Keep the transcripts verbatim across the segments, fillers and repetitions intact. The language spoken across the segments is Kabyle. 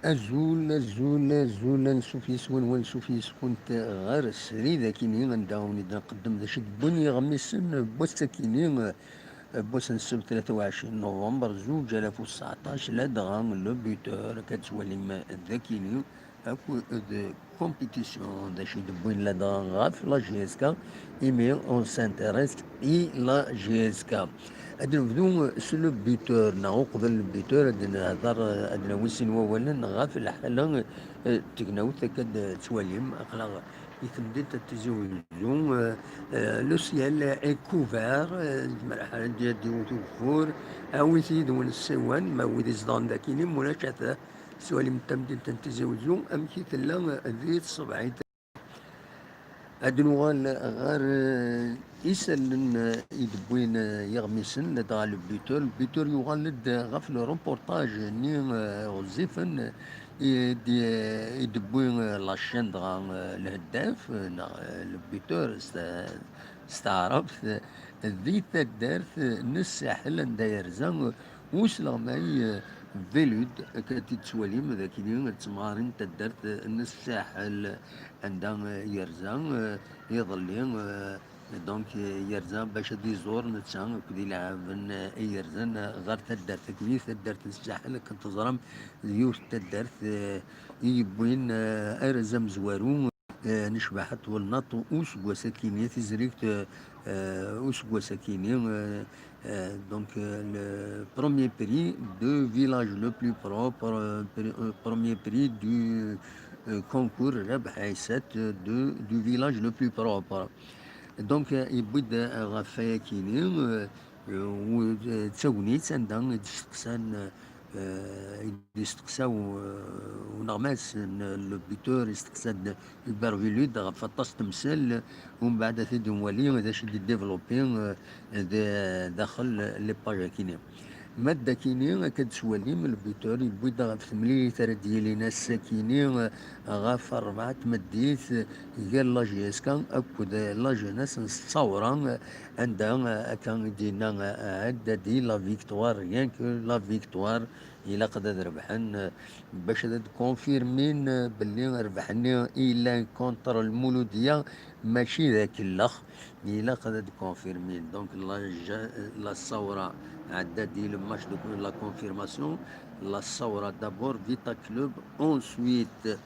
Azul, azul, azul, ansuf yes-wen, wansuf yes-kunt ɣer srid akini, anda wen-id-nqeddem d acu i d-wwin yiɣmisen n wass akini, n wass n ssebt tlata u ɛecrin november zuǧ alaf u tseɛṭac, ladɣa le buteur, akka d-tettwalim d akini, akked compétition, d acu i d-wwin ladɣa ɣef la J S K, imi on s'intéresse i la J S K. Ad nebdu s le buteur, neɣ uqbel le buteur, ad nehder, ad nawi sin wawalen ɣef lḥala, eh, n tegnawt, akka d-tettwalim, aql-aɣ i temdint n Tizi Wezzu, eh, eh, le ciel est couvert, eh, ad d-iwet ugeffur, awit yid-wen ssiwan, ma wid izedɣen dakini, ma ulac, ata tettwalim tamdint n Tizi Wezzu, amek i tella di tṣebḥit. Ad nuɣal ɣer, eh, isallen, eh, i d-wwin, eh, yiɣmisen, ladɣa le buteur. Le buteur yuɣal-d ɣef le reportage-nni, eh, ɣezzifen, eh, i d-, i d-wwi, eh, la chaîne dɣa, eh, lheddaf, eh, neɣ, eh, le buteur s, s taɛrabt, eh, di taddart, eh, n Ssaḥel anda yerza, eh, usleɣmay, eh, Velud, akka d-tettwalim, d akini d temɣarin n taddart, eh, n Ssaḥel, anda, eh, yerza, eh, iḍelli, eh, donc, eh, yerza bac ad iẓur netta akked ilɛaben, eh, i yerzan, eh, ɣer taddart. Akked taddart n Ssaḥel, akken teẓram, d yiwet n taddart, eh, i yewwin, eh, arraz amezwaru, eh, n ccbaḥa n twennaḍt useggas akini, tizrigt, eh, eh, useggas akini, eh, eh, donc, eh, le premier prix de village le plus propre, eh, pri-, eh, premier prix du, eh, concours Rabeḥ Ɛisat, eh, de, du village le plus propre. Donc, eh, yewwi-d, eh, ɣef wayakini, eh, eh, u-, eh, d tagnit anda i d-steqsan, eh, eh, i d-yesteqsa u-, uneɣmas n le buteur, yesteqsa-d Hubert Velud ɣef aṭas n temsal, umbeɛd ad t-id-nwali d acu i d-idéveloppé, eh, d-, daxel les pages akini. Ma d akini, akka d-tettwalim, le buteur yewwi-d ɣef temlilit ara d-yilin ass akini, eh, ɣef rebɛa n tmeddit, eh, gar la J S K akked la jeunesse n Ṣṣawra, eh, anda, eh, akka i d-yenna, eh, Ɛeddadi, la victoire, rien que la victoire, ilaq ad rebḥen, eh, bac ad d-confirmin, eh, belli rrbeḥ-nni yellan contre Lmuludiya mačči d akellex. Ilaq ad d-confirmin. Donc, la, la Ṣṣawra, Ɛeddadi, le match de la confirmation. La Ṣṣawra d'abord, Vita Club ensuite.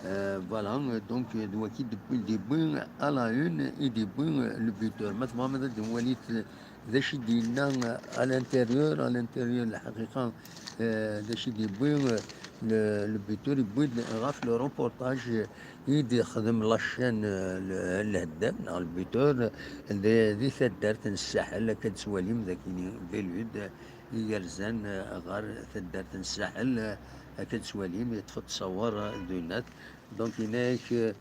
Euh, voilà, donc, d waki d-, d-yewwi à la une, i d-yewwi le buteur. Ma tebɣam ad d-nwalit d acu i d-yenna à l'intérieur, à l'intérieur, lḥaqiqa, euh, d acu i d-yewwi, euh, le, le buteur, yewwi-d ɣef le reportage i d-yexdem la chaîne, euh, le, Lheddam, neɣ le buteur, di, di taddart n Ssaḥel, akka d-tettwalim d akini, Velud, i yerzan, euh, ɣer taddart n Ssaḥel, euh, akka d-tettwalim, yeṭṭef-d ṣṣawar, euh, d winat. Donc, yenna-yak,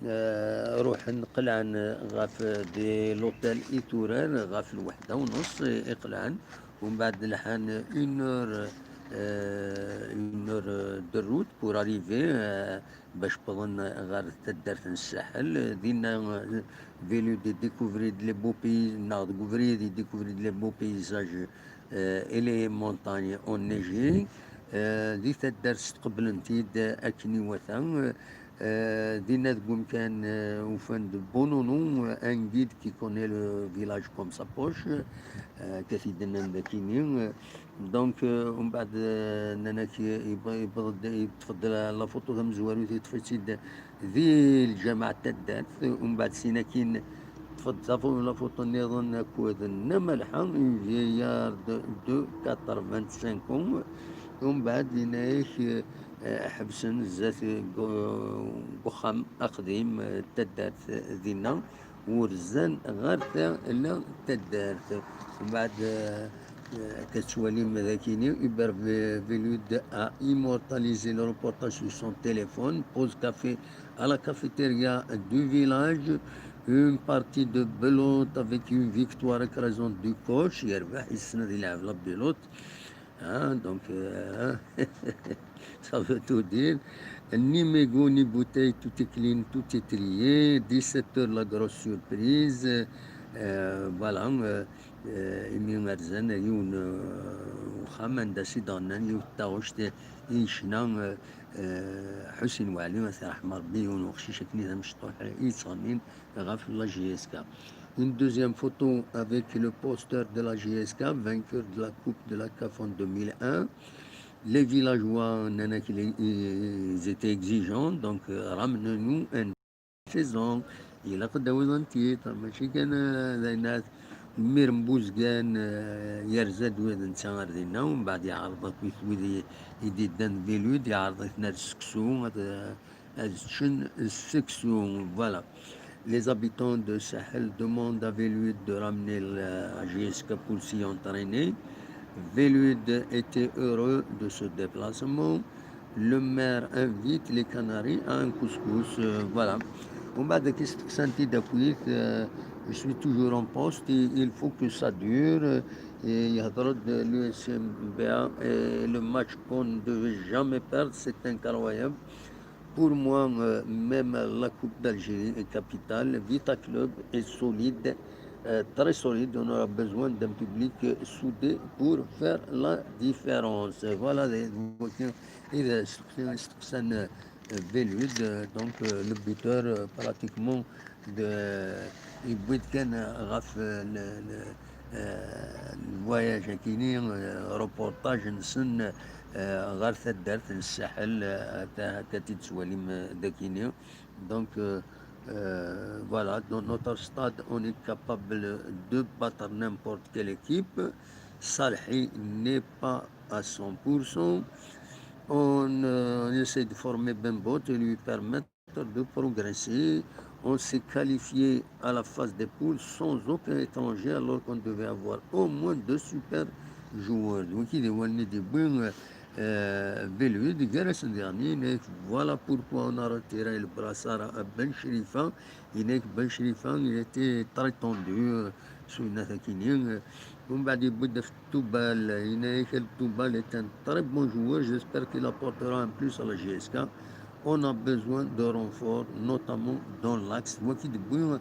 euh, ruḥen qelɛen ɣef di l'hôtel Iturar ɣef lweḥda u nus i qelɛen, umbeɛd lḥan une heure, euh, une heure de route pour arriver, euh, bac wwḍen ɣer taddart n Ssaḥel. Dinna, euh, Velud idécouvrit-d les beaux pays, neɣ deg ubrid idécouvrit-d les beaux paysages, euh, et les montagnes enneigées. Euh, di taddart stqeblen-t-id akken iwata. Euh, dinna deg umkan, euh, ufan-d Bonono, euh, un guide qui connaît le village comme sa poche, euh, akka t-id-nnan d akini. Donc, euh, umbeɛd, euh, nnan-ak, yewweḍ-d, yeṭṭef-d la, la photo tamezwarut, yeṭṭef-itt-id di lǧameɛ n taddart. Umbeɛd sin akin ṭṭef-d la pho-, la photo nniḍen akked Nna Malḥa, une vieillarde de quatre-vingt-cinq ans. Umbeɛd yenna-yak, euh, ḥebsen zdat deg, deg uxxam aqdim, eh, n taddart, eh, dinna, ur zzan ɣer tala n taddart. Mbeɛd, eh, eh, akka tettwalim d akini, Hubert Ve-, Velud a immortalisé le reportage sur son téléphone, pause café à la cafétéria du village, une partie de belote avec une victoire écrasante du coach, yerbeḥ, yessen ad yelɛeb la belote. Hein, donc, euh, ça veut tout dire. Ni mégot, ni bouteille, tout est clean, tout est trié. Dix-sept heures, la grosse surprise. Euh, voilà, euh, euh, imi rzan yiwen, euh, uxxam anda s i d-ɣennan yiwet taɣect i yecna, euh, euh, Ḥusin Waɛli, ad t-yerḥem Rebbi, yiwen uqcic akken i d amecṭuḥ i yettɣennin ɣef la J S K. Une deuxième photo avec le poster de la J S K, vainqueur de la Coupe de la CAF en deux mille un. Les villageois, nnan-ak, ils, ils étaient exigeants, donc, euh, ramenez-nous un saison. Ilaq ad d-tawiḍ un titre, mačči kan, euh, d ayen ad, Lmir n Buzgan, euh, yerza-d wid netta ar dinna, umbeɛd yeɛreḍ akk wid i, i d-iddan d Vilud, yeɛreḍ-iten ar seksu, ad, ad ččen seksu, voilà. Les habitants de Sahel demandent à Velud de ramener la J S K pour s'y entraîner. Velud était heureux de ce déplacement. Le maire invite les Canaries à un couscous. Euh, voilà. Umbeɛd akken steqsan-t-id akkit, euh, je suis toujours en poste, il, il faut que ça dure. Et il y a trop de l'U S M B A et le match qu'on ne devait jamais perdre, c'est incroyable. Pour moi, euh, même la Coupe d'Algérie est capitale. Vita Club est solide, euh, très solide. On aura besoin d'un public, euh, soudé pour faire la différence. Voilà, les, les, les, les, les, euh, Velud, euh, donc, euh, le buteur, euh, pratiquement de, yewwi-d kan ɣef, euh, le, le, euh, le voyage-agi-ni, euh, reportage-nsen, euh, ɣer taddart n Ssaḥel, euh, akka, akka tt-id-tettwalim, euh, dagi-ni. Donc, euh, euh, voilà, dans notre stade, on est capable de battre n'importe quelle équipe. Salhi n'est pas à cent pour cent. On, euh, on essaie de former Bemboth et lui permettre de progresser. On s'est qualifié à la phase des poules sans aucun étranger alors qu'on devait avoir au moins deux super joueurs. Donc, il est, euh, Velud, Gareth Dernier, voilà pourquoi on a retiré le brassard à Ben Cherifa. Yenna-ak Ben Cherifa, il était très tendu, euh, s winna-agi-ni. Umbeɛd yewwi-d ɣef Toubal, yenna-ak Toubal est un très bon joueur, j'espère qu'il apportera un plus à la J S K. On a besoin de renforts, notamment dans l'axe. Wagi d-yewwi,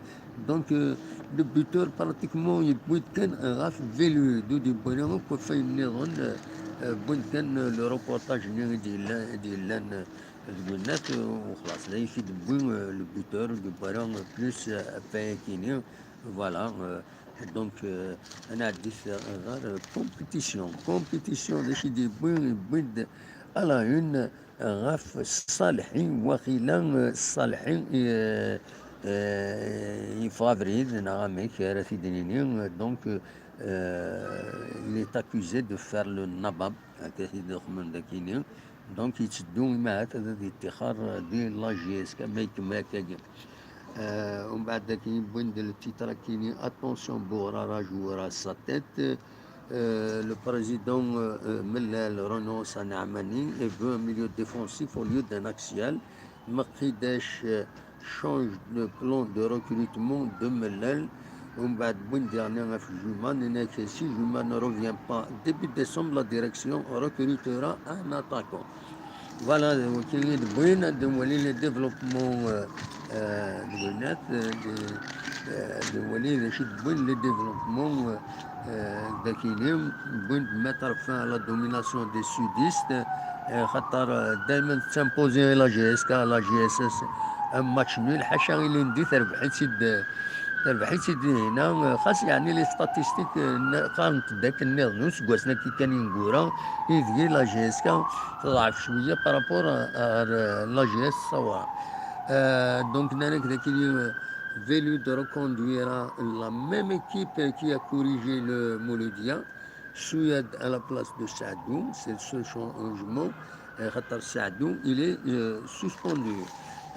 donc, euh, le buteur pratiquement yewwi-d kan ɣef Velud, ur d-yewwi ara akk ɣef wayen nniḍen, euh, euh, wwin-d kan, euh, le reportage-nni i d-yella-, i d-yellan, euh, deg winnat, euh, u xlaṣ. D ayen i d-yewwi, euh, le buteur, ur d-yewwi ara, euh, plus, euh, ɣef wayagi-ni. Voilà, euh, donc, euh, ad nɛeddi ɣer, euh, compétition. Compétition, d acu i d-yewwi? Yewwi-d à la une, euh, ɣef Salhi, waqila, euh, Salhi, euh, euh, yeffeɣ abrid, neɣ amek ara t-id-nini, euh, donc, euh, il est accusé de faire le nabab, akka i t-id-xemmen dagi-ni. Donc, yetteddu imahat ad yettixer di la J S K, ma ikemmel akkagi. Euh, umbeɛd akken yewwin-d le titre-agi-ni, attention, Bougrara jouera sa tête. Euh, le président, euh, euh, Mellal renonce à Naamani et veut un milieu défensif au lieu d'un axial. Mekidec, euh, change de plan de recrutement de Mellal. Umbeɛd wwin-d yerna ɣef Juma, nnan-ak, si Juma ne revient pas début décembre, la direction recrutera un attaquant. Voilà, wagi i d-yewwin, ad nwali les développements, euh, euh, de Grenade, euh, de, euh, ad nwali d acu i d-yewwin les développements, euh, euh, dagi-ni, wwin-d mettre fin à la domination des sudistes, euh, xaṭer, euh, daymen tettimpozi la J S K, la J S S, un match nul, ḥaca ilindi terbeḥ-itt-id, euh, terbeḥ-itt-id dinna, euh, xas yeɛni les statistiques, euh, n-, qqarent-d akken nniḍen useggasen-agi kan ineggura, ideg la J S K teḍɛef cwiya par rapport à, à, euh, la J S Sawara. Euh, donc, nnan-ak dagi, euh, Velud reconduira la même équipe qui a corrigé le Mouloudia. Souyad à la place de Saadou, c'est le seul changement. Euh, xaṭer Saadou, il est, euh, suspendu.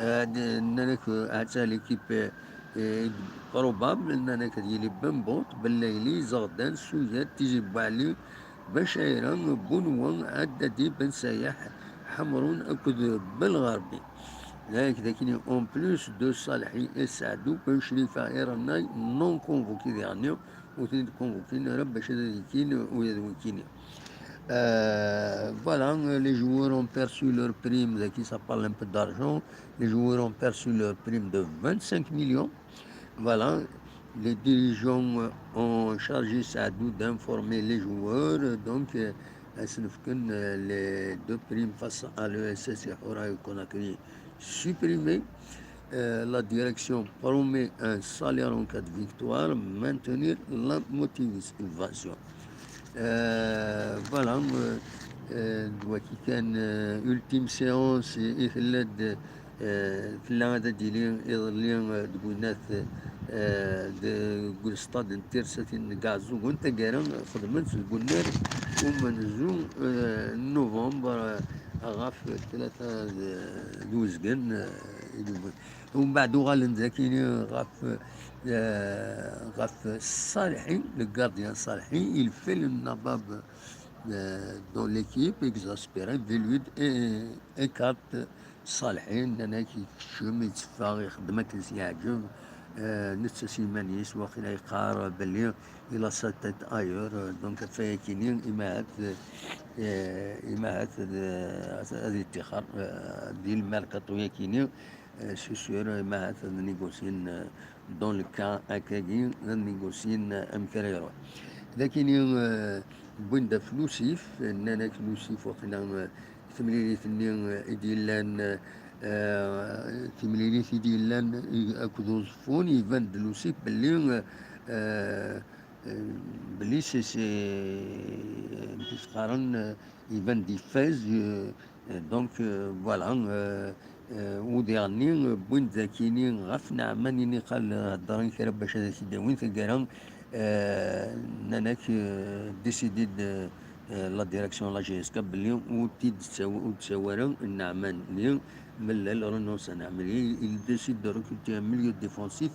Euh, de, nnan-ak, euh, atta l'équipe, euh, est probable, nnan-ak ad yili Bemboth, Belaïli, Zagdan, Souyad, Tizi Bouali, Bachira, Bounouan, Haddadi, Ben Sayah, Hamroun akked Belgharbi. Nnan-ak dagi-ni, en plus de Salhi et Saadou, Ben Cherifa et Renay non convoqués dernier, ur ten-id-convoquin ara bac ad ad-yekkin ula d wikini. Euh, voilà, les joueurs ont perçu leur prime, dagi ça parle un peu d'argent, les joueurs ont perçu leur prime de vingt-cinq millions. Voilà, les dirigeants ont chargé Saadou d'informer les joueurs, donc euh, ad sen-fken, euh, les deux primes face à l'E S S et Horaï Conakry supprimées. Euh, la direction promet un salaire en cas de victoire, maintenir la motivation. Euh, voilà, euh, euh, d wagi kan, euh, ultime séance i tella-d, euh, tella ad d-tili iḍelli, euh, deg winat, euh, deg lestad n Tirsatin deg Ɛeẓẓugen. Taggara xedmen-tt deg unnar umenzu, euh, n novembre, euh, ɣef tlata d, d uzgen, euh, i d-wwin. Umbeɛd uɣalen d akini ɣef, euh, ɣef Salhi, le gardien Salhi, il fait le nabab, euh, dans l'équipe, exaspéré, Velud é-, écarte Salhi, nnan-ak yekcem, yetteffeɣ, ixeddem akken s-yeɛǧeb, euh, netta s yiman-is, waqila yeqqar belli il a sa tête ailleurs, euh, donc ɣef wayakini, imahat, euh, imahat ad, ad yettixer, euh, di lmerkaṭu-yakini, euh, c'est sûr, imahat ad négocien, euh, dans le cas akkagi, ad négocien, euh, amek ara iruḥ. D akini, euh, wwin-d ɣef Lusif, nnan-ak Lusif waqila, euh, timlilit-nni, euh, i d-yellan, euh, timlilit i d-yellan, euh, akked Uẓeffun, iban-d Lusif belli, euh, euh, belli c'est, c'est, euh, amek i s-qqaren, euh, iban-d ifaz, euh, euh, donc, euh, voilà, euh, euh, udiɣ-nni, euh, wwin-d akini ɣef Naɛman i niqal, euh, heddren kra bac ad ak-id-awin taggara, euh, nnan-ak, euh, décidé-d, euh, la direction n la J S K belli ur t-id-ttaw-, ur d-ttawi ara Naɛman-nni, Mellal renonce à Naɛman. Il, il décide de recruter un milieu défensif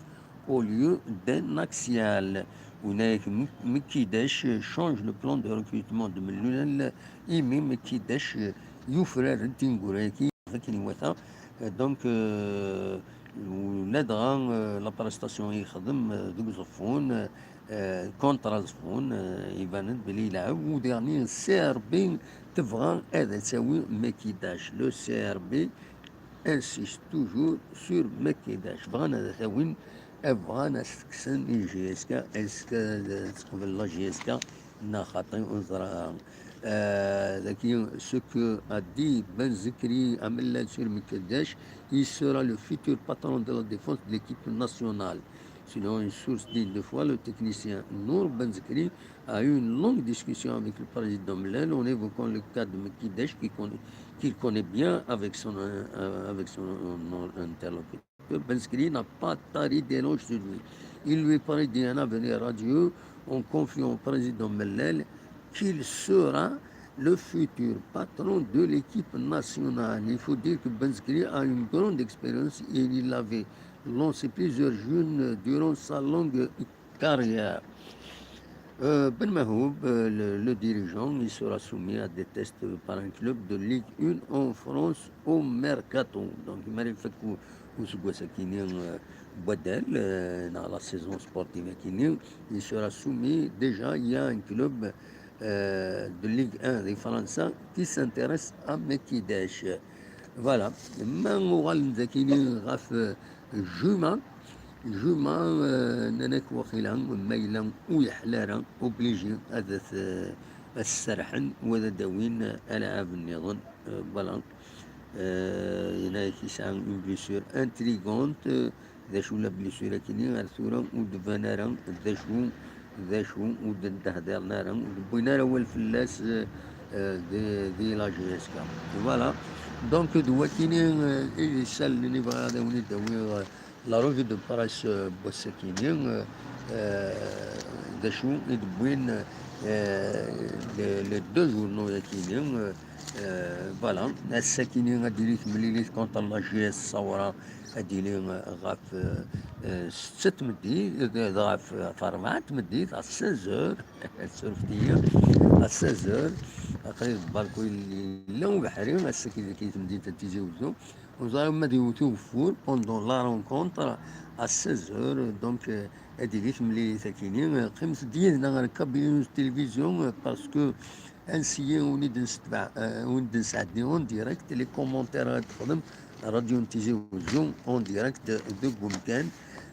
au lieu d'un axial. Unayak Mekidac change le plan de recrutement de Mellal, imi Mekidac yufrar-d tineggura-agi akken iwata. Donc, euh, ladɣa, euh, la prestation i yexdem, euh, deg Uẓeffun, euh, contre Uẓeffun, euh, iban-d belli yelɛeb, u diɣen C R B tebɣa ad tawi Mekidac. Le C R B insiste toujours sur Mekidac. Bɣan ad t-awin, bɣan ad s-tekksen i J S K, est-ce que teqbel la J S K neɣ xaṭi, ur neẓri ara. Euh, daki, ce que a dit Ben Zekri amellal sur Mekidac, il sera le futur patron de la défense de l'équipe nationale. Selon une source digne de foi, le technicien Nour Ben Zekri a eu une longue discussion avec le président Mellal en évoquant le cas de Mekidac qu'il connaît, qu'il connaît bien avec son, euh, avec son, euh, interlocuteur. Ben Zekri n'a pas tari d'éloge sur lui. Il lui prédit un avenir radieux en confiant au président Mellal qu'il sera le futur patron de l'équipe nationale. Il faut dire que Ben Zekri a une grande expérience et il avait lancé plusieurs jeunes durant sa longue carrière. Euh, Ben Mahoub, euh, le, le dirigeant, il sera soumis à des tests par un club de Ligue un en France au mercato. Donc, mi ara ifak u-, useggas-akini, euh, n waddal, euh, neɣ la saison sportive-akini, il sera soumis déjà, il y a un club, euh, de Ligue un de France qui s'intéresse à Mekidac. Voilà. Ma uɣalen d akini ɣef, euh, Juma, Juma, euh, nnan-ak waqila, ma yella ur yeḥla ara, obligé ad t-, ad t-serrḥen, u ad d-awin alɛab nniḍen. Euh, voilà. Euh, yenna-ak yesɛa une blessure intrigante, euh, d acu la blessure-akini ar tura ur d-tban ara d acu, d acu, ur d-, d-hdiren ara, ur d-wwin ara awal fell-as, euh, euh, di, di la J S K. Voilà. Donc, d wakini, euh, i d isallen i bɣiɣ ad awen-id-awiɣ, euh, la revue de presse, euh, n wass-akini, euh, euh, d acu i d-wwin, euh, les, les deux journaux-akini, euh, euh, voilà. Ass-akini ad d-tili temlilit contre la J S Saoura, ad d-tili, euh, ɣef, euh, euh, setta tmeddit, euh, ɣef, ɣef rebɛa tmeddit, à seize heures, surfet-iyi, à seize heures, aql-i deg balku yella ubeḥri, ass-agi deg temdint n Tizi Wezzu. Ur ẓriɣ ma ad yewwet ugeffur pendant la rencontre à seize heures, donc, euh, ad d-tili temlilit-akini. Euh, qqimet-d yid-neɣ ar Kabylie News Télévision, euh, parce que ansi i wen-id-nesɛeddi en direct les commentaires ara d-texdem Radio n Tizi Wezzu en direct deg umkan.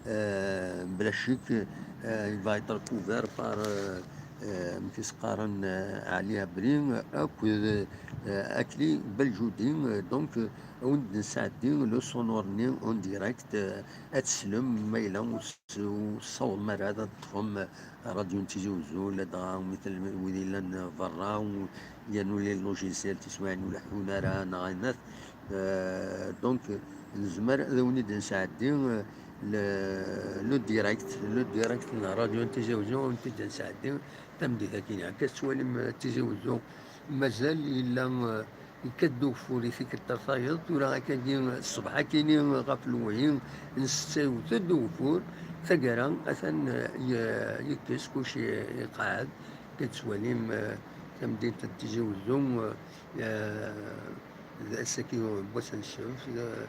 Euh, bla ccek, euh, il va être couvert par, euh, euh, amek i s-qqaren, euh, Ali Abri akked, euh, Akli Belǧudi. Donc, euh, ad wen-d-nesɛeddi le sonore-nni en direct, euh, ad teslem ma yella ur s-, ur tessawḍem ara ad teṭṭfem, euh, ṛadyu n Tizi Uzzu, ladɣa wid yellan berra, u-, yernu les logiciels tiswiɛin ur leḥḥun ara, neɣ ayen. Euh, donc, nezmer ad wen-id-nesɛeddi, euh, le, le direct, le direct n ṛadyu n Tizi Uzzu, ad wen-t-id-nesɛeddi tameddit-agi. Akka tettwalim, euh, Tizi Uzzu, mazal yella, euh, yekkat-d ugeffur i tikkelt ar tayeḍ, tura akkagi, euh, ṣṣbeḥ akini, euh, ɣef lwayi n ssetta yewwet-d ugeffur, taggara atan, euh, ye-, yekkes, kullec i-, iqeɛɛed. Akka tettwalim, euh, tamdint n Tizi Uzzu, euh, euh, d ass-agi n wass n ssebt, euh,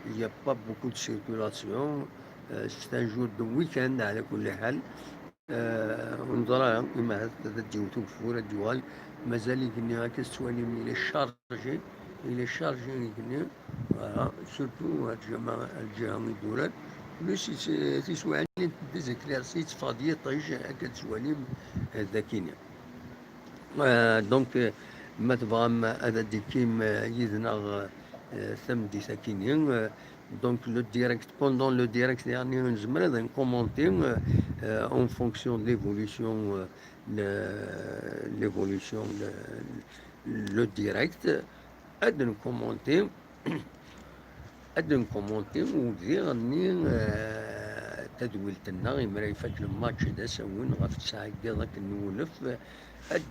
il y a pas beaucoup de circulation, euh, c'est un jour de week-end, ɛla kulli ḥal. Euh, ur neẓri ara, ima ad, ad d-yewwet ugeffur, ad d-yuɣal, mazal igenni akka tettwalim, il est chargé, il est chargé igenni, voilà, surtout ar lǧiha, ar lǧiha idurar, plus tis-, tiswiɛin n des éclaircies, yetteffeɣ-d yiṭij, akka tettwalim, euh, dagini. Euh, donc, euh, ma tebɣam ad d-tekkim, euh, yid-neɣ, euh, tameddit-akini, euh, donc le direct, pendant le direct, yeɛni nezmer ad nkumunti, euh, euh, en fonction de l'évolution, euh, le, l'évolution, le, le direct, ad nkumunti. Ad nkumunti, u diɣenni, eh, tadwilt-nneɣ, imi ara ifak lmatch d asawen ɣef ttesɛa n yiḍ akken nwulef, ad,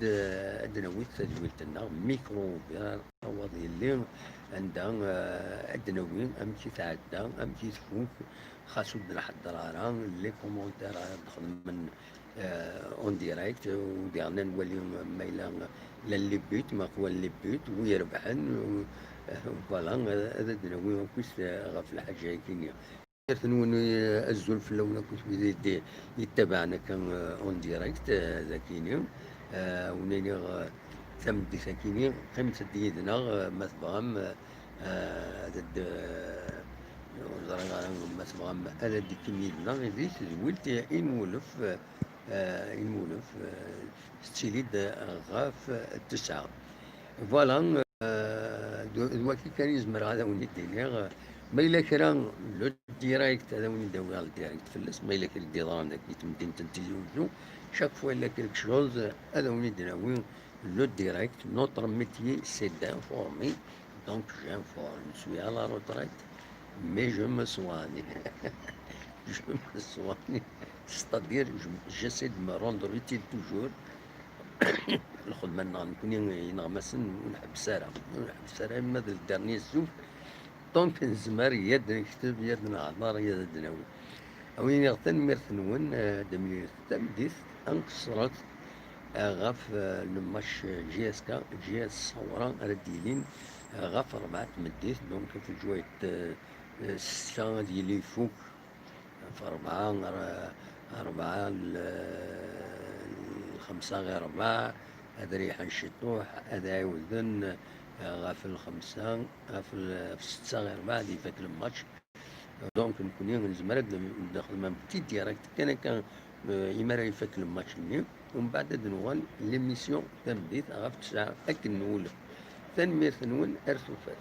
ad nawi tadwilt-nneɣ, micro ouvert, awaḍ yelli, anda, eh, ad nawi amek i tɛedda, amek i tfuk, xas ur d-nḥedder ara, les commentaires ara d-xedmen, euh, en direct, u diɣen ad nwali ma yella llan les buts, ma qwan les buts, wi irebḥen, u, euh, voilà, ad, ad d-nawi akk ɣef lḥaǧa-agi-nni. Ar tenwuni, euh, azul fell-awen akk wid i d-, yettabaɛen akka, euh, en direct, euh, dagini. Euh, wen-iniɣ, euh, tameddit-agi-nni, qqimet-d yid-neɣ, euh, ma tebɣam, euh, euh, ad d-, euh, ur ẓriɣ ara ma tebɣam ad d-tekkim yid-neɣ di tedwilt i nwulef, euh, i nwulef, euh, tettili-d ɣef ttesɛa. Voilà, euh, d, d waki kan i zemreɣ ad awen-id-iniɣ. Ma yella kra, le direct, ad awen-id-awiɣ le direct fell-as. Ma yella kra i d-yeḍran dagi temdint n Tizi Uzzu, chaque fois il y a quelque chose, ad awen-id-nawi le direct. Notre métier, c'est d'informer. Donc, j'informe. Je suis à la retraite, mais je me soigne. Je me soigne. C'est-à-dire, je, j'essaie de me rendre utile toujours. Lxedma-nneɣ nekni ineɣmasen ur nḥebbes ara, ur nḥebbes ara, ma d le dernier souffle. Donc nezmer yad nekteb, yad nehder, yad ad nawi. Awi-iniɣ tanemmirt-nwen, eh, d amyuret tameddit, ad nqeṣṣret, eh, ɣef, eh, le match J S K, J S Ṣawra ara d-yilin, eh, ɣef rebɛa tmeddit, donc ɣef lǧwayet, eh, eh, ssetta ad yili ifuk, ɣef rebɛa, ɣer rebɛa, l-, lxemsa ɣir rebɛa, ad reyḥen ciṭuḥ, ad ɛiwden, eh, ɣef lxemsa, ɣef l-, ɣef ssetta ɣir rebɛa ad ifak le match. Donc, nekkni nezmer ad n-, nexdem un petit direct kan akka, euh, imi ara ifak le match-nni, umbeɛd ad nuɣal l'émission tameddit ɣef ttesɛa akken nwulef. Tanemmirt-nwen, ar tufat.